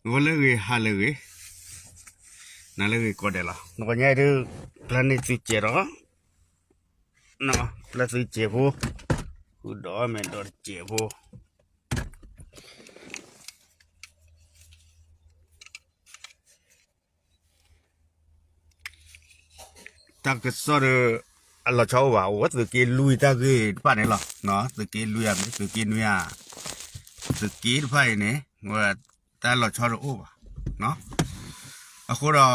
ဂီၤလၢအဂ့ၤ ဟါလၢအဂ့ၤ, နၤလၢအဂ့ၤကိးဂၤဒဲးလီၤ. နကညါအံၤဒုး ပျၢ်န့ၢ်သုစဲးဒီး ပျၢ်သုစဲးဖိ, ဃုာ်ဒီးမဲာ်ဒီးတစဲးဖိ တၢ်ကစီၣ်ဒီး အလီၤဆီအိၣ်ဘၣ်, အိၣ်ဝဲသုးက့လွံၢ်တၢ်ဂ့ၢ်တဖၣ်န့ၣ်လီၤ. သုးက့လွံၢ်ဧါ, မ့ၢ်သုးက့နွံဧါ, သုးက့တဖၣ်အံၤန့ၣ် တၢ်လီၤဆီတအိၣ်ဘၣ်. အဃိဒီး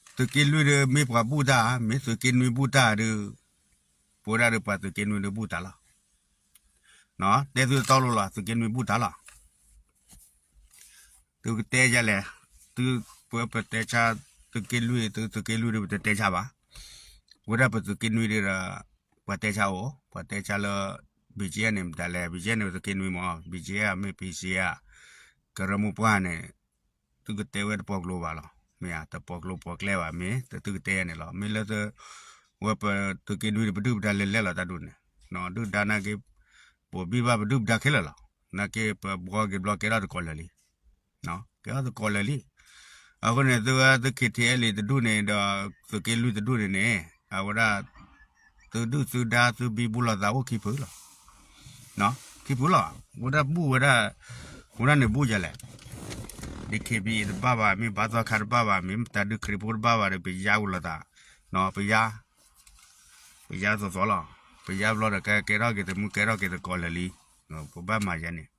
သုးက့လွံၢ်ဒီး မ့ၢ်ပှၤဘူၣ်တၢ်, မ့ၢ်သုးက့နွံဘူၣ်တၢ်ဒီး ပဝဲဒၣ်ဒီးပှၤသုးက့နွံဒီးဘူၣ်တၢ်လီၤ. တဲသုတီလိၤလီၤ, သုးက့နွံဘူၣ်တၢ်လီၤ. သုကတဲယၤလဲၣ်, သုပတဲဆါ သုးက့လွံၢ်, သုသုးက့လွံၢ်ဒီး ပတတဲဆါဘၣ်. ပဝဲဒၣ်ပသုးက့နွံဒီး ပှၤတဲဆါအိၣ်, ပှၤတဲဆါလၢ ဘီၣ်ကၠ့န့ၣ် မတၤလဲၣ်, ဘီၣ်ကၠ့န့ၣ် ပသုးက့နွံမး, ဘီၣ်ကၠ့ဧါ, မ့ၢ် ပီၣ်စ့ ဧါ, ကရၢမိၢ်ပှၢ်န့ၣ် သုကတဲဝဲတပီၤကျိၤဘၣ်လီၤ. မ့ၢ်ဧါ, တပီၤကျိၤပီၤကျဲဘၣ်, မ့ၢ်သုကတဲယၤန့ၣ်လီၤ. မ့ၢ်လၢ ဝဲပသုးက့နွံဒီး ပဒုၣ်ပဒါလဲၤလဲၣ်လီၤတၢ်ဒုးန့ၣ်, ဒုၣ်ဒါနာ်က့ ပိာ်ဘံၣ်ဘၣ်ပဒုၣ်ပဒါခဲလၢာ်လီၤ. နာ်က့ပဘှီက့ၤဘျီကဲထီၣ်တကိးလၢာ်လံ, ကဲထီၣ်တကိးလၢာ်လံ. အဃိန့ၣ် သုဝဲသု ခ့ထံအဲလ်အ့ တဒူၣ်န့ၣ်ဒီး သုးက့လွံၢ်တဒူၣ်န့ၣ်န့ၣ် အဝဲဒၣ် သုဒုၣ်သုဒါ သုဘံဘူလိာ်သးအိၣ်ခံဖုလီၤ. ခံဖုလီၤ. ဝဲဒၣ်ဘူၣ်ဝဲဒၣ်, ဝဲဒၣ်န့ၣ်ဘူၣ်ယၤလဲၣ်. ဒ် ခ့ဘံအ့ တဘၣ်ဘၣ်, မ့ၢ်ဘါသီခါတဘၣ်ဘၣ်, မ့ၢ်မတၤဒုးခရံာ်ဖိတဘၣ်ဘၣ်ဒီး ပယါဝဲလိာ်သး, ပယါ, ပယါသိးသိးလီၤ. ပယါဘျီဒီး ကဲကဲထီၣ်က့ၤတမုၢ် ကဲထီၣ်က့ၤတကိးလၢာ်လံ. ပဘၣ်မၤယဲန့ၣ်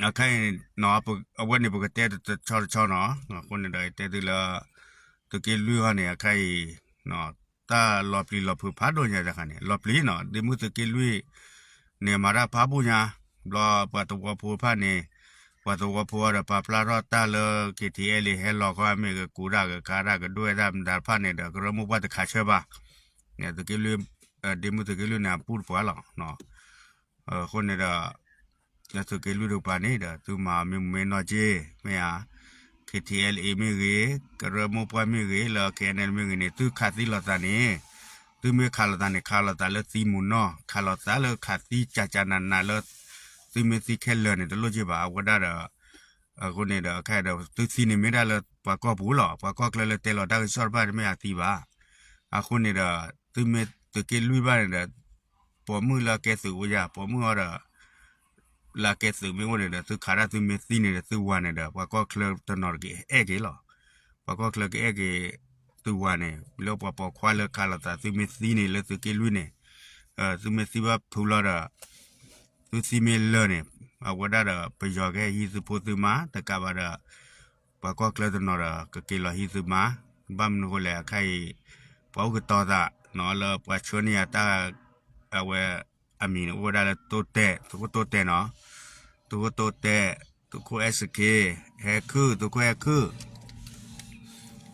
အခါအံၤ အဝဲန့ၣ်ပကတဲတဆီတဆီနီၤ, အဃိန့ၣ်ဒီး ယတဲသုလၢ သုးက့လွံၢ်အဂီၢ်န့ၣ် အခါအံၤ တၢ်လီၤပျံၤလီၤဖုးဖးဒိၣ်ညါတခါန့ၣ်, လီၤပျံၤနီၤ, ဒ်မုၢ်သုးက့လွံၢ်န့ၣ် မၤတၢ်ဖးဘူၣ်ညါ, ဘျီပှၤသဝီဖိတဖၣ်န့ၣ်, ပှၤသဝီဖိဒီး ပာ်ဖျါထီၣ်တၢ်လၢ ခ့ထံအဲလ်အ့ ဟဲလီၤခီမ့ၢ်ဂ့ၤ ကူးတၢ်ဂ့ၤ ကၤတၢ်ကဒွဲၣ်တၢ်မတၤတဖၣ်န့ၣ်ဒီး ကရၢမိၢ်ပှၢ်တခးဆၢဘၣ်. သုးက့လွံၢ်, ဒ်မုၢ်သုးက့လွံၢ်န့ၣ် အပူၣ်တပှၢ်လီၤ. အဃိန့ၣ်ဒီး လၢသုးက့လွံၢ်တကပၤန့ၣ်ဒီး သုမၤမ့ၢ်မူမ့ၢ်နီၢ်က့, မ့ၢ်ဧါ, ခ့ထံအဲလ်အ့ မ့ၢ်ဂ့ၤ, ကရၢမိၢ်ပှၢ်မ့ၢ်ဂ့ၤ, လၢ ခ့အဲၣ်အန်အဲလ် မ့ၢ်ဂ့ၤန့ၣ် သုခးသံလိာ်သးန့ၣ်, သုမ့ၢ်ခးလိာ်သးန့ၣ် ခးလိာ်သးလၢသံမုာ်နီၢ်, ခးလိာ်သးလၢခးသံကၢ်ကၢ်နးနးလၢ သုမ့ၢ်သံခဲလၢာ်န့ၣ် တလိၣ်က့ဘၣ်. အဝဲဒၣ်ဒီး အဃိန့ၣ်ဒီး ခဲဒီး သုသံန့ၣ်မ့ၢ်ဒၣ်လၢပှၤကီၢ်ပူၤလီၤ. ပှၤကီၢ်ချၢလၢတဲလီၤတၢ်ကစီၣ်တဖၣ်န့ၣ် မ့ၢ်အသံဘၣ်. အဃိန့ၣ်ဒီး သုမ့ၢ်သုးက့လွံၢ်ဘၣ်န့ၣ်ဒီး ပိာ်မုၣ်လၢအကဲသုးအိၣ်ယၤ, ပိာ်မုၣ်အီၤဒီး လၢအကဲသုးမ့ၢ်အိၣ်န့ၣ်ဒီး သုခးတၢ်သုမ့ၢ်သံန့ၣ်ဒီး သုဝၤန့ၣ်ဒီး ပှၤကီၢ်ချၢတနီၤတက့ၢ်အဲၣ်က့ၤလီၤ. ပှၤကီၢ်ချၢကအဲၣ်က့ၤသုဝၤန့ၣ် လၢပှၤပိာ်ခွါလၢခးလိာ်သး သုမ့ၢ်သံန့ၣ်လၢသုးက့လွံၢ်န့ၣ်, သုမ့ၢ်သံဘၣ်ဖုးလီၤဒီး သုသံမ့ၢ်လၢာ်န့ၣ် အဝဲဒၣ်ဒီး ပယီၤကဟဲဟံးသုဖိသုမါ တကးဘၣ်ဒီး ပှၤကီၢ်ချၢတနီၤဒီး ကက့ၤလီၤဟံးသုမါ, ဘၣ်မနုၤဃိလဲၣ် အခါအံၤ ပှၤအိၣ်ကတီၤသး လၢပှၤဆှၢန့ၢ်ယၤတၢ် အဝဲ အမံၤန့ၣ် အိၣ်ဝဲဒၣ်လၢတိတဲာ်, သုးခိၣ်တိတဲာ်နီၤ, သုးခိၣ်တိတဲာ်, သုးခိၣ်အဲၣ်စခ့, ဟဲခုၣ်, သုးခိၣ်ဟဲခုၣ်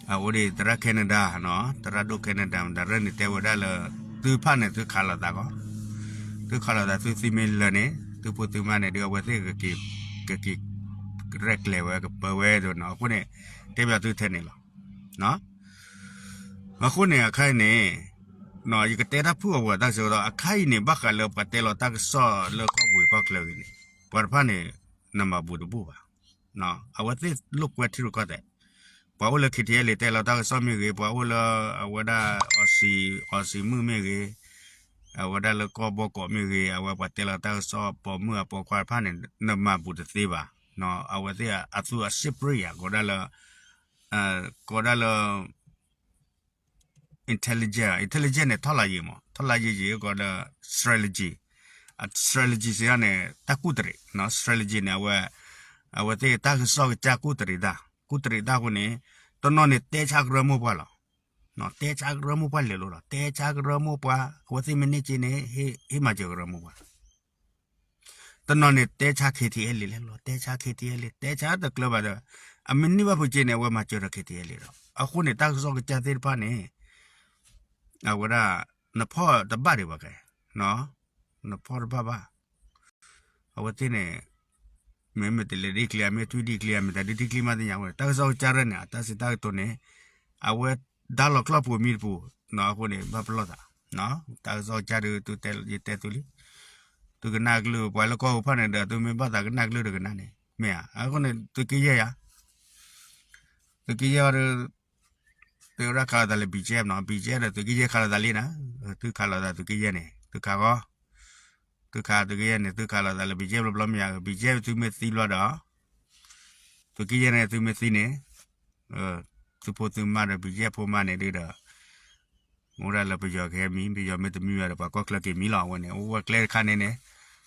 အအိၣ်ဒံးသရၣ် Canada နီၤ, သရၣ်ဒိၣ် Canada မတၤရဲၣ်န့ၣ် တဲဝဲဒၣ်လၢ သုဖၣ်န့ၣ် သုခးလိာ်သးကီး, သုခးလိာ်သး သုသံမ့ၢ်လၢာ်န့ၣ် သုဖိသုမါန့ၣ်ဒုး အဝဲသ့ၣ် ကက့ၤရဲၣ်ကျဲၤဝဲ ကပၢဝဲဒၣ်နီၤ. အဃိန့ၣ် တဲဘၣ်သုထဲန့ၣ်လီၤ. အဃိန့ၣ် အခါအံၤန့ၣ် ယကတဲတၢ်ဖုၣ်အဝဲတၢ်ကစီၣ်ဒီး အခါအံၤန့ၣ် ဘၣ်ဃးလၢပှၤတဲလီၤတၢ်ကစီၣ်လၢကီၢ်ပူၤကီၢ်ချၢဂ့ၤန့ၣ် ပှၤတဖၣ်န့ၣ် နမၤဘူးတဘူးဘၣ်. အဝဲသ့ၣ်လိာ်ကွဲထံရူၢ်ကီၢ်သဲး, ပှၤအိၣ်လၢ ခ့ထံအဲလ်အ့ တဲလီၤတၢ်ကစီၣ်မ့ၢ်ဂ့ၤ, ပှၤအိၣ်လၢအဝဲဒၣ် အီစံၤမုၣ်မ့ၢ်ဂ့ၤ, အဝဲဒၣ်လၢကီၢ်ဘီကီးမ့ၢ်ဂ့ၤ, အဝဲပှၤတဲလီၤတၢ်ကစီၣ် ပိာ်မုၣ်အပိာ်ခွါတဖၣ်န့ၣ် နမၤဘူးတသ့ဘၣ်. အဝဲသ့ၣ်အသူၣ်အ separate ယၤ ကိးဒၣ်လၢ ကိးဒၣ်လၢ intelligent, intelligent န့ၣ် ထီၣ်လၢယံၤမး, ထီၣ်လၢယံၤယံၤ ကိးဒၣ် strategy, strategy စ့ၢ်န့ၣ် တၢ်ကူၣ်တရံး, strategy န့ၣ် အဝဲ အဝဲသ့ၣ်တၢ်ကစီၣ်ကစၢ်ကူၣ်တရံးတၢ်, ကူၣ်တရံးတၢ်အဃိန့ၣ် တနီၤန့ၣ် တဲဆါကရၢမိၢ်ပှၢ်လီၤ. တဲဆါကရၢမိၢ်ပှၢ်လဲၤလိၤလီၤ, တဲဆါကရၢမိၢ်ပှၢ် အဝဲသ့ၣ်မ့ၢ်န့ၢ်က့န့ၣ် ဟ့ၣ်မၤစၢၤကရၢမိၢ်ပှၢ် တနီၤန့ၣ် တဲဆါ ခ့ထံအဲလ်အ့ လဲၤလီၤ, တဲဆါ ခ့ထံအဲလ်အ့ တဲဆါတကျၢၤဘၣ်ဒီး အမ့ၢ်န့ၢ်ဘၣ်ဖုးက့န့ၣ် အဝဲမၤစၢၤဒီး ခ့ထံအဲလ်အ့ ဒီး အဃိန့ၣ် တၢ်ကစီၣ်ကစၢ်သ့ၣ်တဖၣ်န့ၣ် အဝဲဒၣ် နဖီၣ်တဘၣ်ဒံးဘၣ်ကဲ, နဖီၣ်တဘၣ်ဘၣ်. အဝဲသ့ၣ်န့ၣ် မ့မ့ၢ်တလဲၤဒ်ချံ မ့ၢ်ထွံၣ်ဒ်ချံ မ့ၢ်တၢ်ဒ်ထံချံမးသ့ၣ်ညါဝဲ တၢ်ကစီၣ်ကစၢ်ရဲၣ်န့ၣ် အတၢ်စံးတၢ်ကတိၤန့ၣ် အဝဲဒါလီၤကျီၢ်ပူၤမံတပူၤ အဃိန့ၣ် ဘၣ်ပလီၢ်သး တၢ်ကစီၣ်ကစၢ်ဒုး ယတဲသုလံ, တ သုကနၣ်ကလုၢ် ပှၤလၢကီၢ်ပူၤဖၣ်န့ၣ်ဒီး သုမ့ၢ်ဘၣ်သးကနၣ်ကလုၢ်တကနၣ်န့ၣ် မ့ၢ်ဧါ. အဃိန့ၣ် သုးက့ယဲၢ်ယါ သုးက့ယဲၢ်အီၤဒီး တဲဝဲဒၣ်ခးလိာ်သးလၢ ဘံၣ်ကၠဲၣ် နီၤ, ဘံၣ်ကၠဲၣ်ဒီးသုးက့ယဲၢ်ခးလိာ်သးလံနၤ, သုခးလိာ်သးသုးက့ယဲၢ်န့ၣ် သုခးဃီ သုခးသုးက့ယဲၢ်န့ၣ် သုခးလိာ်သးလၢ ဘံၣ်ကၠဲၣ် ဘျီဘျီမ့ၢ်ဧါ, ဘံၣ်ကၠဲၣ် သုမ့ၢ်သံဘျီဒီး သုးက့ယဲၢ်န့ၣ် သုမ့ၢ်သံန့ၣ် သုဖိသုမါဒီး ဘံၣ်ကၠဲၣ်ဖိမါန့ၣ်ဒုဒီး အိၣ်ဒၣ်လၢပယီၤကဟဲမံ, ပယီၤမ့ၢ်တမံဘၣ်ဒီး ပှၤကီၢ်ချၢက့ၤမံလီၤ. အဝဲန့ၣ် အိၣ်ဝဲကျဲတခါန့ၣ်န့ၣ်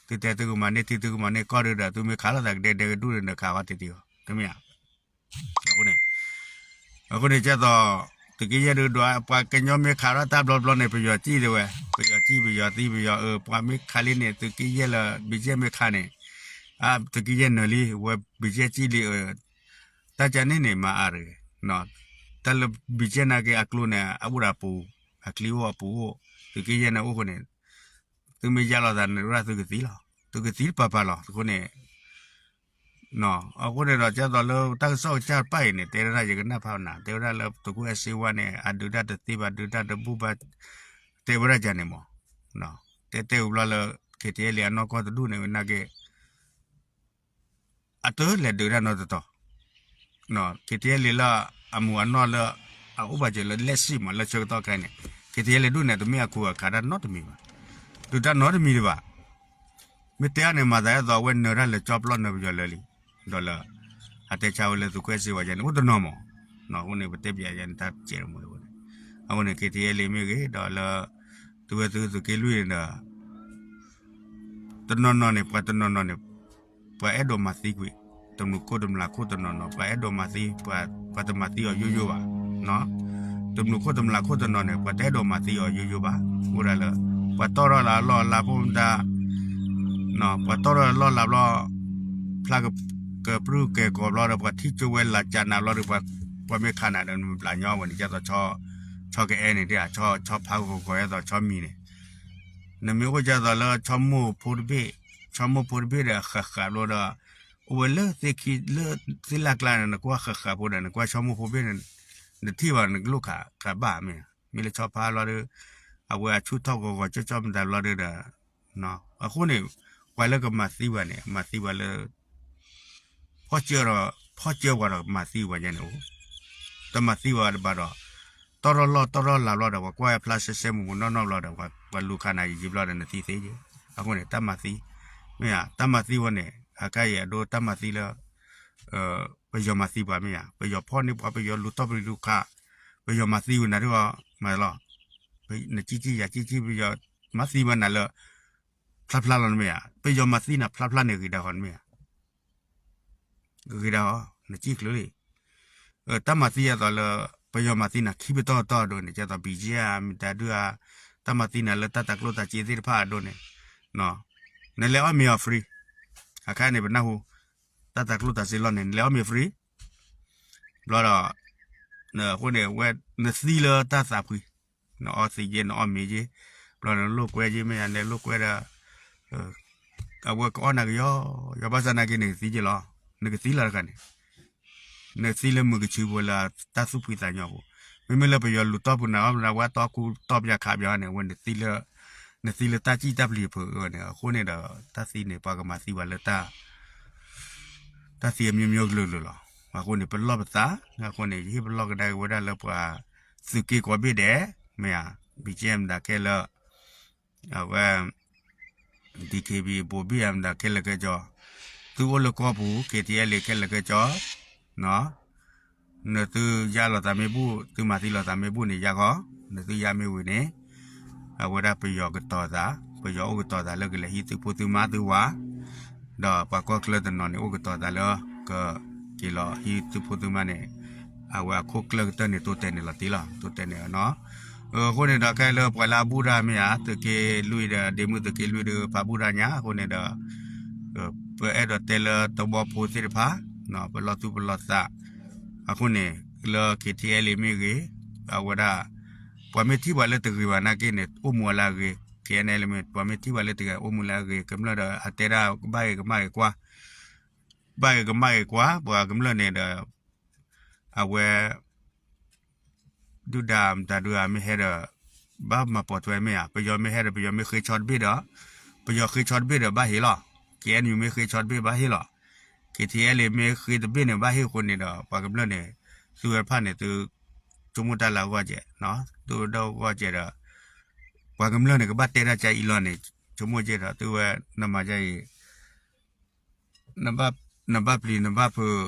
သုတဲသုကမၤန့ၢ်ထံ သုကမၤန့ၢ်ကီၢ်ဒုဒီး သုမ့ၢ်ခးလိာ်သးကဒဲဒဲကဒူၣ်န့ၣ်ဒီး ခးဃီတ့ၢ်တ့ၢ်အီၤ တမ့ၢ်ဧါ. အဃိန့ၣ် အဃိန့ၣ် ကဲသိး သုးက့ယဲၢ်ဒုဒီး ပှၤကညီမ့ၢ်ခးထီၣ်တၢ်ဘျီဘျီန့ၣ် ပယီၤစံၣ်တဲဝဲ, ပယီၤစံၣ် ပယီၤသံ ပယီၤအၢ ပှၤမ့ၢ်ခးလံန့ၣ် သုးက့ယဲၢ်လၢ ဘံၣ်ကၠဲၣ်မ့ၢ်ခးန့ၣ် အသုးက့ယဲၢ်နၢၤလံ ဝဲဘံၣ်ကၠဲၣ်စံၣ်လံအၢ တၢ်ကန့ၣ်န့ၣ် မၤအါတဂ့ၤ, တၢ်လၢဘံၣ်ကၠဲၣ်နာ်က့ အကျိၤန့ၣ် အအိၣ်ဒီးအပူၤ, အချံအိၣ်အပူၤအိၣ်, သုးက့ယဲၢ်န့ၣ်အိၣ်ဃိန့ၣ် သုမ့ၢ်ယါလိာ်သးန့ၣ် ဒၣ်သုကသံလီၤ, သုကသံတပၤပၤလီၤ. အဃိန့ၣ် အဃိန့ၣ်ဒီး ကဲသိးလၢတၢ်ကစီၣ်ကစၢ်တဖၣ်အံၤန့ၣ် တဲဝဲဒၣ်ယကနၣ်ဖးနၤ တဲဝဲဒၣ်လၢသုးခိၣ်အဲၣ်စ့ဝါန့ၣ် အဒုးတၢ်တသ့ဘၣ် ဒုးတၢ်တဘူၣ်ဘၣ် တဲဝဲဒၣ်ကန့ၣ်မး, တဲတဲဝံၤဘျီလၢ KTLA အနီၢ်ကီၢ်တဒူၣ်န့ၣ် ဝဲနာ်က့ အတလဲၤဒုးတၢ်နီတတီၤ, KTLA လၢအမုၢ်အနီၢ်လၢ အအိၣ်ဘၣ်စၢၤလၢလဲၣ်စ့ၣ်မး လၢဆၢကတီၢ်ခဲအံၤန့ၣ် KTLA ဒူၣ်န့ၣ် တမ့ၢ်အခူအခးတၢ်နီတမံၤဘၣ်, ဒုးတၢ်နီတမံၤတဘၣ်. မ့ၢ်တဲအီၤန့ၣ် မၤသးဒ်သိးအဝဲနၢၤတၢ်လၢကၠီပျီနၢၤပယီၤလၢာ်လံ, ဒီးလၢ အတဲဆါဝဲလၢသုးခိၣ်အဲၣ်စ့ဝါယါန့ၣ် အိၣ်တနီၤမး, အဃိန့ၣ် ပတဲပျးယါန့ၣ် တၢ်ကဲးတမူတဝဲန့ၣ်, အဃိန့ၣ် KTLA မ့ၢ်ဂ့ၤ ဒီးလၢ သုဝဲသုသုးက့လွံၢ်န့ၣ်ဒီး တနီၤနီၤန့ၣ် ပှၤတနီၤနီၤန့ၣ် ပှၤအဲၣ်ဒိးမၤသံကွံာ် တမုၢ်ခိၣ်တမျၢ်ခိၣ်တနီၤနီၤ ပှၤအဲၣ်ဒိးမၤသံ ပှၤတမၤသံအီၤယိယိဘၣ်, တမုၢ်ခိၣ်တမျၢ်ခိၣ်တနီၤန့ၣ် ပှၤတအဲၣ်ဒိးမၤသံအီၤယိယိဘၣ်, အိၣ်ဒၣ်လၢ ပှၤတီၢ်ထီၣ်လၢအလီၢ်အလၤဖိမတၤ ပှၤတီၢ်ထီၣ်လၢလီၢ်လၤဘျီ ဖျါကပြုၢ်ကဲၤကီးဘျီဒီး ပှၤထံၣ်ကၠိဝဲလၤကၢ်နၤဘျီဒီး ပှၤမ့ၢ်ခးနၤဒီး နမ့ၢ်ဘျးညီဝဲန့ၣ် ကဲသိး ဆီကအဲၣ်န့ၣ် ဆီဖါဂီၤဂီၤ ကဲသိး ဆီမံၤန့ၣ် နမ့ၢ်အိၣ်ကဲသိးလၢ ဆီမိၢ်ဖိတဘ့ၣ်, ဆီမိၢ်ဖိတဘ့ၣ်ဒီး အဃးဃးဘျီဒီး အိၣ်ဝဲလၢသ့ၣ်ခံ လၢသ့ၣ်လၢ်ကျါန့ၣ် နကွၢ်ဃးဃးဖိဒီး နကွၢ်ဆီမိၢ်ဖိဘ့ၣ်န့ၣ် နထံၣ်ဘၣ်နကလိၣ်ခးဘၣ်မ့ၢ်, မ့ၢ်လၢဆီဖါဘျီဒီး အဝဲအဆူၣ်ထီၣ်ဂီၤဂီၤကၠီကၠီမတၤဘျီဒီး အဃိန့ၣ် ပှၤလၢကမၤသံပှၤန့ၣ် မၤသံပှၤလၢ ဖီၣ်စၢဒီး ဖီၣ်စၢပှၤဒီးမၤသံပှၤယဲန့ၣ်အိၣ်, တမၤသံပှၤတဘၣ်ဒီး တီၢ်ထီၣ်လီၢ်တီၢ်ထီၣ်လၤဘျီဒီး ပှၤကွၢ်ဖျါဆဲဆဲမုၢ်မုၢ်နီၢ်နီၢ်ဘျီဒီး ပှၤလူၤခးနၤယံာ်ယံာ်ဘျီဒီး နသံသ့ယဲ, အဃိန့ၣ် တၢ်မၤသံ မ့ၢ်ဧါ, တၢ်မၤသံဝဲန့ၣ် အကါယဲၢ်အဒိ တၢ်မၤသံလၢ ပယီၤမၤသံပှၤမ့ၢ်ဧါ, ပယီၤဖီၣ်န့ၢ်ပှၤ ပယီၤလူၤတီၢ်ပလူၤခး, ပယီၤမၤသံဝဲနၤဒ်အီၤ မၤလီၤ, နကံၣ်ကံၣ်ယၤကံၣ်ကံၣ် ပယီၤမၤသံဝဲနၤလၢ ဖျါဖျါလီၤနမ့ၢ်ဧါ, ပယီၤမၤသံနၤဖျါဖျါန့ၣ်ဂ့ၤဒၣ်ဃီနမ့ၢ်ဧါ, ဂ့ၤဒၣ်အီၤ နကံၣ်ချုးလံ, တၢ်မၤသံအသိးလၢ ပယီၤမၤသံနၤခံပတီၢ်တီၢ်အဒိန့ၣ် ကဲသိး ဘံၣ်ကၠဲၣ် မတၤဒုဧါ, တၢ်မၤသံနၤလၢတၢ်တၤကျိၣ်တၤစ့သ့ၣ်တဖၣ်အဒိန့ၣ် နလဲၤအီၣ်မ့ၤအီၤ free, အခါန့ၣ် ပနၢ်ဟူ တၢ်တၤကျိၣ်တၤစ့လီၢ်န့ၣ် နလဲၤအီၣ်မ့ၤ free, ဘျီဒီး အဃိန့ၣ် ဝဲ နသံလၢတၢ်သးဖှံ, နအီသံးက့ နအီၣ်မ့ၤက့, ဘျီနလိာ်ကွဲက့မ့ၢ်ယါ နလိာ်ကွဲဒီး အဝဲကအီၣ်နၤကယီယီ ဘၣ်ဆၣ်နာ်က့ နကသံက့လီၤ, နကသံလီၤတခါန့ၣ် နသံလၢမုၢ်ကဆူးပူၤလၢတၢ်သူၣ်ဖှံသးညီပူၤ, မ့မ့ၢ်လၢပယီၤလူၤတီၢ်ပူၤနၤ အီၣ်နၤဝဲတီၢ်ခူတီၢ်ပယါခးပယါန့ၣ် အဝဲ နသံလၢတၢ်စံၣ်တၢ်ပျံၤဖုးအၢန့ၣ် အဃိန့ၣ်ဒီး တၢ်သံန့ၣ် ပှၤကမၤသံပှၤလၢတၢ် တၢ်သံအမျိုးမျိုးကလုာ်ကလုာ်လီၤ. အဃိန့ၣ် ပလီၢ်ပသး အဃိန့ၣ် ယဟ့ၣ်ပလီၢ်ကဒါက့ၤဝဲဒၣ်လၢပှၤသုးက့ကိးဘ့ၣ်ဒဲး မ့ၢ်ဧါ, ဘံၣ်ကၠဲၣ် မတၤခဲလၢာ် အဝဲ DKBA ဘိးဘံၣ် မတၤခဲလၢာ်ခဲဆ့, သုအိၣ်လၢကီၢ်ပူၤ KTLA ခဲလၢာ်ခဲဆ့ နသုယါလိာ်သးမ့ၢ်ဘူၣ် သုမၤသံလိာ်သးမ့ၢ်ဘူၣ်န့ၣ် ယါဃီ, နသုယါမ့ၢ်ဝံၤန့ၣ် အဝဲဒၣ်ပယီၤကတီၤသး, ပယီၤအိၣ်ကတီၤသးလၢကလဲၤဟံးသုဖိသုမါသုဝၤ, ဒီးပှၤကီၢ်ချၢတနီၤန့ၣ် အိၣ်ကတီၤသးလၢ ကက့ၤလီၤဟံးသုဖိသုမါန့ၣ် အဝဲအခိၣ်ကျၢၢ်ကတၢၢ်န့ၣ် တိတဲာ်န့ၣ်လီၤတံၢ်လီၤ, တိတဲာ်န့ၣ်နီၤ. အဃိန့ၣ်ဒီး ခဲအံၤလၢပှၤလၢအဘူၣ်တၢ်မ့ၢ်ဧါ, သုးက့လွံၢ်ဒီး ဒ့မုၣ်သုးက့လွံၢ်ဒီး ဖးဘူၣ်တၢ်ညါ, အဃိန့ၣ်ဒီး ပအဲၣ်ဒိးတဲလၢတဘီဖိသ့ၣ်တဖၣ် ပလီၢ်သူၣ်ပလီၢ်သး, အဃိန့ၣ် လၢ KTLA မ့ၢ်ဂ့ၤ, အဝဲဒၣ် ပှၤမ့ၢ်ထံၣ်ပှၤလၢတဂ့ၤဘၣ်နာ်က့န့ၣ် အိၣ်မူအလၢအဂ့ၤ, KNLA မ့ၢ် ပှၤမ့ၢ်ထံၣ်ပှၤလၢတဂ့ၤ အိၣ်မူလၢအဂ့ၤ, ကမျၢၢ်ဒီးအတဲဒၣ်ကဘၣ်ဂ့ၤကမၣ်ဂ့ၤကွၢ်, ဘၣ်ဂ့ၤကမၣ်ဂ့ၤကွၢ်, ပှၤကမျၢၢ်န့ၣ်ဒီး အဝဲ ဒုၣ်ဒါမတၤဒုးဧါ မ့ၢ်ဟဲဒီး ဘၣ်မၤပိာ်ထွဲမ့ၢ်ဧါ, ပယီၤမ့ၢ်ဟဲဒီး ပယီၤမ့ၢ်ဃ့ဆီတဘ့ၣ်ဒီး ပယီၤဃ့ဆီတဘ့ၣ်ဒီးဘၣ်ဟ့ၣ်လီၤ, က့အဲၣ်ယူၣ်မ့ၢ်ဃ့ဆီတဘ့ၣ်ဘၣ်ဟ့ၣ်လီၤ, ခ့ထံအဲၣ်လ့မ့ၢ်ဃ့တဘ့ၣ်န့ၣ်ဘၣ်ဟ့ၣ်အဃိန့ၣ်ဒီး ပှၤကမျၢၢ်န့ၣ် သုဝဲတဖၣ်န့ၣ် သုဆိကမိၣ်တၢ်လၢအဂီၢ်ကဲး, ဒိၣ်ဝဲဒၣ်အဂီၢ်ကဲးဒီး ပှၤကမျၢၢ်န့ၣ် ကဘၣ်တဲတၢ်ကအံၤလီၤန့ၣ် ဆိကမိၣ်ကဲးဒီး သုဝဲနမၤကအံၤ နဘၣ်ပျံၤနဘၣ်ဖုး,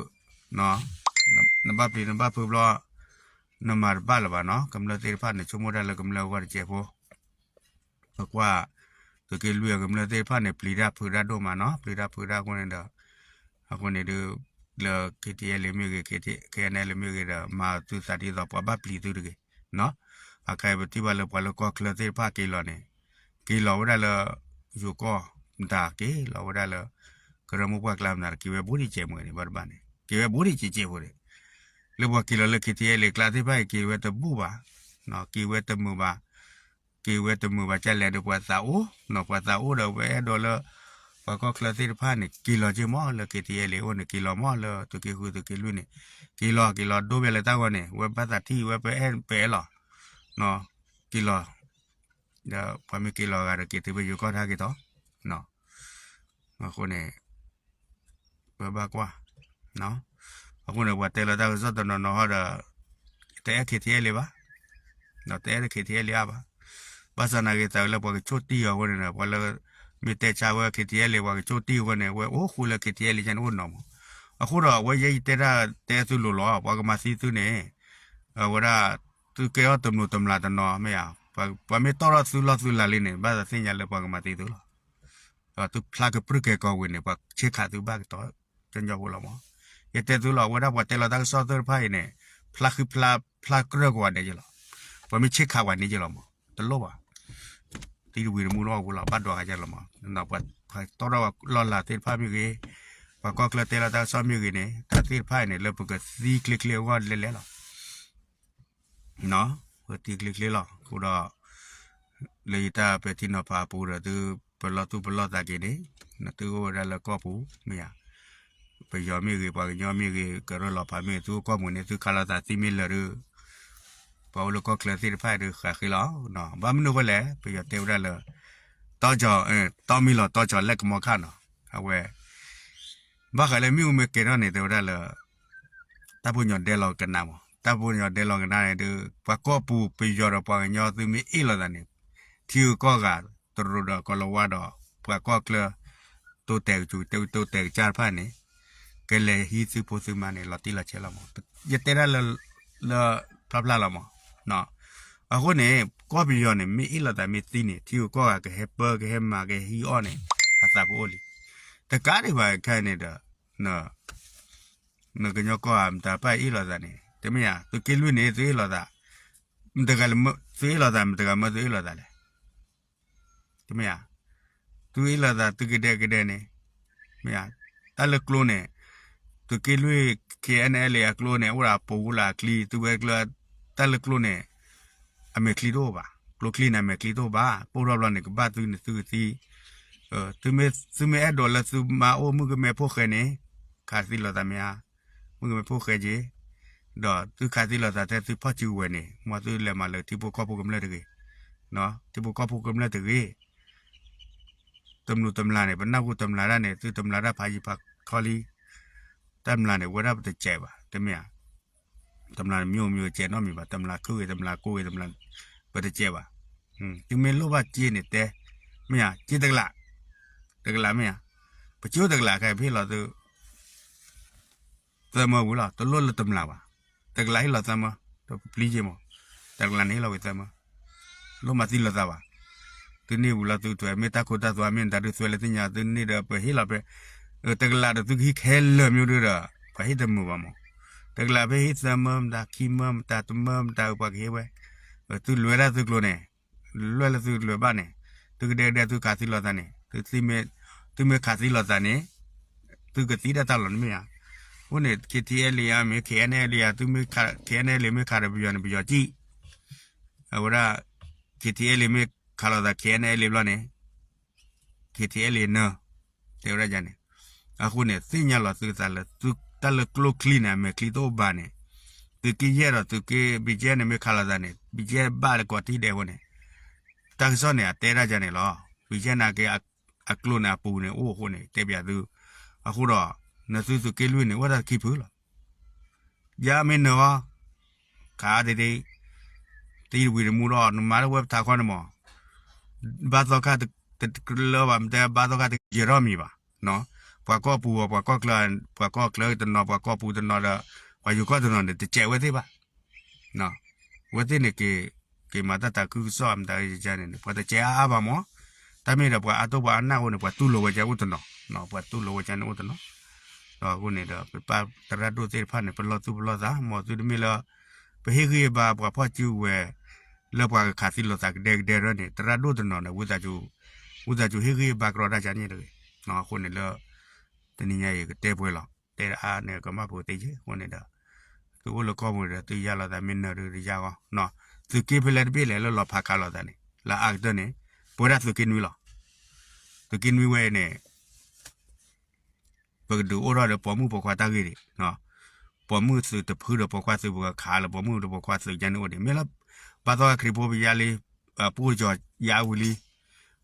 နဘၣ်ပျံၤနဘၣ်ဖုးဘျီ နမၤတဘၣ်လၢၤဘၣ်နီၤ, ကမျၢၢ်သ့ၣ်တဖၣ်န့ၣ် ဆိကမိၣ်တၢ်လၢကမျၢၢ်အဂီၢ်တစဲးဖိ, ပကွၢ် သုးက့လွံၢ်အကမျၢၢ်သ့ၣ်တဖၣ်န့ၣ် ပျံၤတၢ်ဖုးတၢ်ဒိၣ်မးနီၤ, ပျံၤတၢ်ဖုးတၢ်အဃိန့ၣ်ဒီး အဃိန့ၣ်ဒုး လၢ ခ့ထံအဲၣ်လ့မ့ၢ်ဂ့ၤ ခ့ထံ ခ့အဲၣ်အဲၣ်လ့မ့ၢ်ဂ့ၤဒီး မၤသုသးဒ်သိးပှၤဘၣ်ပျံၤသုတဂ့ၤ နီၤ, အခဲအံၤပထံၣ်ဘၣ်လၢပှၤလၢကီၢ်ချၢသ့ၣ်တဖၣ်က့ၤလီၤန့ၣ် က့ၤလီၤဝဲဒၣ်လၢ ယိၤကီၢ်မတၤ က့ၤလီၤဝဲဒၣ်လၢ ကရၢမိၢ်ပှၢ်ကျါမတၤ က့ၤဝဲဘူးဒံးကဲးမ့ၢ်ဂ့ၤန့ၣ် ဘၣ်တဘၣ်န့ၣ် က့ၤဝဲဘူးဒံးကဲးကဲးဖိန့ၣ်, လၢပှၤက့ၤလီၤလၢ ခ့ထံအဲၣ်လ့ကျါသ့ၣ်တဖၣ်အံၤ က့ၤဝဲတဘူၣ်ဘၣ်, က့ၤဝဲတမုာ်ဘၣ်, က့ၤဝဲတမုာ်ဘၣ်ကလဲၣ်ဒီး ပှၤသးအိၣ်နီၤ, ပှၤသးအိၣ်ဒီး ပအဲၣ်ဒိးလၢ ပှၤကီၢ်ချၢသ့ၣ်တဖၣ်န့ၣ် က့ၤလီၤက့ၤမးလၢ ခ့ထံအဲၣ်လ့အိၣ်န့ၣ် က့ၤလီၤမးလၢ သုးက့ဃု သုးက့လွံၢ်န့ၣ် က့ၤလီၤ က့ၤလီၤဒိဖဲလၢတၢ်ဂီၤန့ၣ် ဝဲဘၣ်သးထံၣ် ဝဲပအဲၣ်ပအဲၣ်လီၤ, က့ၤလီၤ, ဒီးပှၤမ့ၢ်က့ၤလီၤဂၤဒီး က့ၤတုၤဖဲယိၤကီၢ်တၢ်က့ၤထီၣ်, အဃိန့ၣ် ပဘၣ်ကွၢ် အဃိန့ၣ် ပှၤတဲလီၤတၢ်ကစီၣ်တနီၤနီၤဟီဒီး တအဲၣ် ခ့ထံအဲၣ်လ့ဘၣ်, တအဲၣ် ခ့ထံအဲၣ်လ့အါဘၣ်, ဘၣ်ဆၣ်သနာ်က့ သးလၢပှၤကဆိၣ်တံၢ်အီၤအဃိန့ၣ်ဒီး ပှၤလၢမ့ၢ်တဲဆါဝဲ ခ့ထံအဲၣ်လ့ ပှၤကဆိၣ်တံၢ်အဃိန့ၣ် ဝဲအိၣ်ဃူလၢ ခ့ထံအဲၣ်လ့ ကန့ၣ်အိၣ်နီၤမး, အဃိဒီး အဝဲယဲယတဲတၢ်တဲသုလိၤလီၤ ပှၤကမၤသံသုန့ၣ် အဝဲဒၣ် သုကဲထီၣ်တမျိးတမျာ်တနီၤမ့ၢ်ဧါ, ပှၤမ့ၢ်တီၣ်ထီၣ်သုလီၢ်သုလၤလံန့ၣ် ဘၣ်သးသ့ၣ်ညါလၢပှၤကမၤသံသုလီၤ, ဒီးသုဖျါကပြုၢ်ကဲၤကီၤဝံၤန့ၣ် ပှၤဆ့ခးသုဘၣ်ကတီၢ် ကညီဖိလီၤမး, ယတဲသုလီၤ အဝဲဒၣ်ပှၤတဲလီၤတၢ်ကစီၣ်သ့ၣ်တဖၣ်အံၤန့ၣ် ဖျါဃံဖျါ ဖျါကြၢးကွၢ်ဒဲးယဲလီၤ, ပှၤမ့ၢ်ဆ့ခးပှၤန့ၣ်ယဲလီၤမး တလိၣ်ဘၣ် သံတဝံၤတမူတအီၣ်ဝဲလီၤ ဘၣ်ဒွးဂၤယဲလီၤမး, ပှၤတီၣ်ထီၣ်လီၢ်လၤသ့ၣ်တဖၣ်မ့ၢ်ဂ့ၤ, ပှၤကီၢ်ချၢတဲလီၤတၢ်ကစီၣ်မ့ၢ်ဂ့ၤန့ၣ် တၢ်သ့ၣ်တဖၣ်အံၤန့ၣ် လၢပကသံချ့ချ့အဂီၢ်လဲၤလဲၤလီၤ ပသံချ့ချ့လီၤ အဃိဒီး လၢယတၢ်ပဲာ်ထံနီၤဖးအပူၤဒီး သုပလီၢ်သူၣ်ပလီၢ်သးက့ၤန့ၣ် သုအိၣ်ဝဲဒၣ်လၢကီၢ်ပူၤမ့ၢ်ဧါ, ပယီၤမ့ၢ်ဂ့ၤ ပှၤကညီမ့ၢ်ဂ့ၤ ကရၢလီၤဖးမ့ၢ်ဂ့ၤ သုအိၣ်ကီၢ်ပူၤန့ၣ် သုခးလိာ်သးသံမ့ၢ်လၢာ်ဒီး ပှၤအိၣ်လၢကီၢ်ချၢသ့ၣ်တဖၣ်ဒီးဃးဃ့လီၤ, ဘၣ်မနုၤအဃိလဲၣ် ပယီၤတဲဝဲဒၣ်လၢ တီကီၤ တီမံလီၤ တီကီၤလဲၣ်ကမီၤခါနီၤ, အဝဲ ဘၣ်ဃးလၢမ့ၣ်အူမ့ၢ်ကဲၤထီၣ်န့ၣ် တဲဝဲဒၣ်လၢ တၢ်ဖိညီဒဲလီၤကနၣ်မး တၢ်ဖိညီဒဲလီၤကနၣ်န့ၣ်ဒီး ပှၤကီၢ်ပူၤပယီၤဒီးပှၤကညီသုမ့ၢ်အ့ၣ်လိာ်သးန့ၣ် ထံဂုၤကီၢ်ဂၤ တရူးဒီးကီၤလၤဝါဒီး ပှၤကီၢ်ချၢ တိတဲာ်ကစူၤ တိတဲာ်ကစၢ်တဖၣ်န့ၣ် ကလဲၤဟံးသုဖိသုမါန့ၣ် လီၤတံၢ်လီၤဆဲးလီၤမး ယတဲဒၣ်လၢ လၢဖျါဖျါလီၤမး အဃိန့ၣ် ကီၢ်ပယီၤန့ၣ် မ့ၢ်အ့ၣ်လိာ်သးမ့ၢ်သံန့ၣ် ထံဂုၤကီၢ်ဂၤကဟဲပၢ ကဟဲမၤ ကဟဲဟံးအီၣ်န့ၣ် အသးပအိၣ်လံ. တကးဒံးဘၣ်ခဲအံၤန့ၣ်ဒီး နကညီကီၢ်ဧါ မတၤပၢ်အ့ၣ်လိာ်သးန့ၣ် တမ့ၢ်ဧါ, သုးက့လွံၢ်န့ၣ် သုအ့ၣ်လိာ်သး မတဂၤ သုအ့ၣ်လိာ်သး မတဂၤမၢသုအ့ၣ်လိာ်သးလဲၣ် တမ့ၢ်ဧါ, သုအ့ၣ်လိာ်သးသုကဒဲကဒဲန့ၣ် မ့ၢ်ဧါ, တၢ်လၢကျိန့ၣ် သုးက့လွံၢ် ခ့ၣ်အဲၣ်အဲၣ်လ့အကျိန့ၣ် အိၣ်ဒီးအပူၤလၢအချံ သုဝဲကျိ တၢ်လၢကျိန့ၣ် အမဲာ်ချံတအိၣ်ဘၣ်, ကျိချံန့ၣ် အမဲာ်ချံတအိၣ်ဘၣ်, ပိၢ်ထီၣ်ဘျီန့ၣ် ကဘၣ်သုန့ၣ်သုကသံ, သုမ့ၢ်အဲၣ်ဒိးလၢသုမါအိၣ်မုၣ်ကမဲဖိဃဲန့ၣ် ခးသံလိာ်သးမ့ၢ်ဧါ, မုၣ်ကမဲဖိဃဲက့ၤ, ဒီးသုခးသံလိာ်သးထဲသုဖီၣ်စုကဝဲၤန့ၣ် မ်သုလဲၤမၤလၢထံဖိကီၢ်ဖိကမျၢၢ်တဂ့ၤ, ထံဖိကီၢ်ဖိကမျၢၢ်တဂ့ၤ တမျိးတမျာ်န့ၣ် ပနၢ်ဟူတမျာ်ဒၣ်န့ၣ် သုတမျာ်ဒၣ်ဖးယံၤဖးခီလံ, တမျာ်န့ၣ် ဝဲဒၣ်ပတစဲးဘၣ်, တမ့ၢ်ဧါ, တမျာ်န့ၣ် မ့ၢ်အိၣ်မ့ၢ်အိၣ်စဲးနီတမံၤဘၣ်, တမျာ်ခုၣ်ဂ့ၤ တမျာ်ကိၢ်ဂ့ၤ တမျာ် ပတစဲးဘၣ်, သုမ့ၢ်လိၣ်ဘၣ်စ့န့ၣ်တဲ, မ့ၢ်ဧါ, စ့တကလး, တကလးမ့ၢ်ဧါ, ပစ့အိၣ်တကလးခဲအံၤ ပဟ့ၣ်လီၤသု သၢမၢဝံၤလီၤ, တလိၣ်လၢတမျာ်ဘၣ်, တကလးဟ့ၣ်လီၤသၢမၢ, ဒီးပပျံၤက့ၤမး, တကလးန့ၣ်ဟ့ၣ်လီၤဝံၤသၢမၢ, လိၣ်မၤသံလိာ်သးဘၣ်, သုန့ၢ်ဝံၤလီၤသုထွဲ မ့ၢ်တၢ်ခိတၢ်သွါမ့ၢ်နတၢ်ဒုးသွဲလၢသ့ၣ်ညါ သုန့ၢ်ဒီးပဟ့ၣ်လီၤဖဲ, တကလးဒီးသုကဟံးခဲလၢာ်မ့ၢ်ဒုးဒီး ပှၤဟ့ၣ်တမုာ်ဘၣ်မး, တကလးဖဲဟ့ၣ်သၢမၢမတၤ ခံမၢမတၤ တမၢမတၤ ပှၤကဟ့ၣ်ဝဲ, သုလဲၤဒၣ်သုကျိၤန့ၣ် လဲၤလၢသုလဲၤဘၣ်န့ၣ်, သုကဒဲကဒဲသုခးသံလိာ်သးန့ၣ်, သုမ့ၢ်ခးသံလိာ်သးန့ၣ်, သုကသံဒၣ်တၢ်လီၤန့ၣ်မ့ၢ်ဧါ, အဃိန့ၣ် ခ့ၣ်ထံၣ်အဲၣ်လ့ဧါ မ့ၢ် ခ့ၣ်အဲၣ်အဲၣ်လ့ဧါ, သုမ့ၢ် ခ့ၣ်အဲၣ်အဲၣ်လ့ မ့ၢ်ခးဒီးပယီၤန့ၣ် ပယီၤစံၣ်, အဝဲဒၣ် ခ့ၣ်ထံၣ်အဲၣ်လ့ မ့ၢ်ခးလိာ်သး ခ့ၣ်အဲၣ်အဲၣ်လ့ဘျီန့ၣ် ခ့ၣ်ထံၣ်အဲၣ်လ့နၢၤ, တဲဝဲဒၣ်န့ၣ်, အဃိန့ၣ် သ့ၣ်ညါလီၤသုသးလၢ တၢ်လၢကျိချံန့ၣ် အမဲာ်ချံတအိၣ်ဘၣ်န့ၣ်, သုးက့ယဲၢ်ဒီးသုးက့ ဘံၣ်ကဲၣ်န့ၣ် မ့ၢ်ခးလိာ်သးန့ၣ် ဘံၣ်ကဲၣ်ဘၣ်လၢကိးထံၣ်ဒဲးအဃိန့ၣ်, တၢ်ကစီၣ်န့ၣ် အတဲဒၣ်န့ၣ်လီၤ, ဘံၣ်ကဲၣ်နာ်က့ အကျိန့ၣ်အပူၤန့ၣ်အိၣ်အဃိန့ၣ် တဲပျးသု, အဃိဒီး နသုသုးက့လွံၢ်န့ၣ် အိၣ်တၢ်ခံဖုလီၤ. ယမ့ၢ်နၢၤအီၤ ခးအါတဒ့, တယံာ်တဝံၤနမူထီၣ် နမၤလၢဝဲပထးခီန့ၣ်မး, ဘါသီခါတကလၢဘၣ် မ့ၢ်တဲဘါသီခါတကယဲၢ်ထီၣ်မံၤဘၣ်, ပှၤကီၢ်ပူၤအီၤ ပှၤကီၢ်ချၢ, ပှၤကီၢ်ချၢတနီၤ ပှၤကီၢ်ပူၤတနီၤဒီး ပှၤယိၤကီၢ်တနီၤန့ၣ် တစဲးဝဲသ့ၣ်ဘၣ်. ဝဲသ့ၣ်န့ၣ် က့ၤမၤတၢ်တၤခုကစီၣ်မတၤန့ၣ် ပှၤတစဲးအါအါဘၣ်မး, တၢ်မ့ၢ်ဒီးပှၤအါတိၢ်ပှၤအါနၢ်အဃိန့ၣ် ပှၤတူၢ်လိာ်ဝဲကဲအိၣ်တနီၤ, ပှၤတူၢ်လိာ်ဝဲကဲန့ၣ်အိၣ်တနီၤ, ဒီးအဃိန့ၣ်ဒီး ပပၢ်သရၣ်ဒိၣ်သ့ၣ်တဖၣ်န့ၣ် ပလီၢ်သူၣ်ပလီၢ်သး မ်သုတမ့ၢ်လၢ ပဟ့ၣ်ဂံၢ်ဟ့ၣ်ဘါပှၤဖီၣ်စုကဝဲၤ လၢပှၤကခးသံလိာ်သးကဒဲကဒဲထီၣ်န့ၣ် သရၣ်ဒိၣ်တနီၤန့ၣ် ဝံသးစူၤဟ့ၣ်ဂံၢ်ဟ့ၣ်ဘါကရီတၢ်ကါန့ၣ်တဂ့ၤ, အဃိန့ၣ်လၢ တနံၤညါအံၤကတဲပှဲၤလီၤ တဲအါန့ၣ်ကမၣ်ပူၤသ့ယဲၢ်အဃိန့ၣ်ဒီး သုအိၣ်လၢကီၢ်ပူၤဒီးသုယါလိာ်သးမ့ၢ်နၢၤဒုတယါဂီၢ်, သုးက့ဖဲလဲၣ်တဘ့ၣ်လဲၣ်လၢလီၤဖးခးလိာ်သးန့ၣ် လၢအအါကတၢၢ်န့ၣ် ပဝဲဒၣ်သုးက့နွံလီၤ. သုးက့နွံဝဲအံၤန့ၣ် ပကဒုးအိၣ်ထီၣ်ဒီးပိာ်မုၣ်ပိာ်ခွါတၢ်ဂ့ၢ်ဒံး, ပိာ်မုၣ်သုးတဖုဒီးပိာ်ခွါသုးပကခးလၢပိာ်မုၣ်ဒီးပိာ်ခွါသုးကန့ၣ်အိၣ်ဒံး မ့ၢ်လၢ ဘါသီခါခရံာ်ဖိပယါလံ, ပအိၣ်ကီၤယါဝံၤလံ,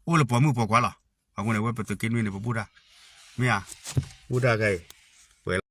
အိၣ်လၢပိာ်မုၣ်ပိာ်ခွါလီၤ. အဃိန့ၣ် ဝဲပသုးက့နွံန့ၣ် ပဘူၣ်တၢ်, မ့ၢ်ဧါ, ဘူၣ်တၢ်ခဲအံၤ, ပှဲၤလီၤ.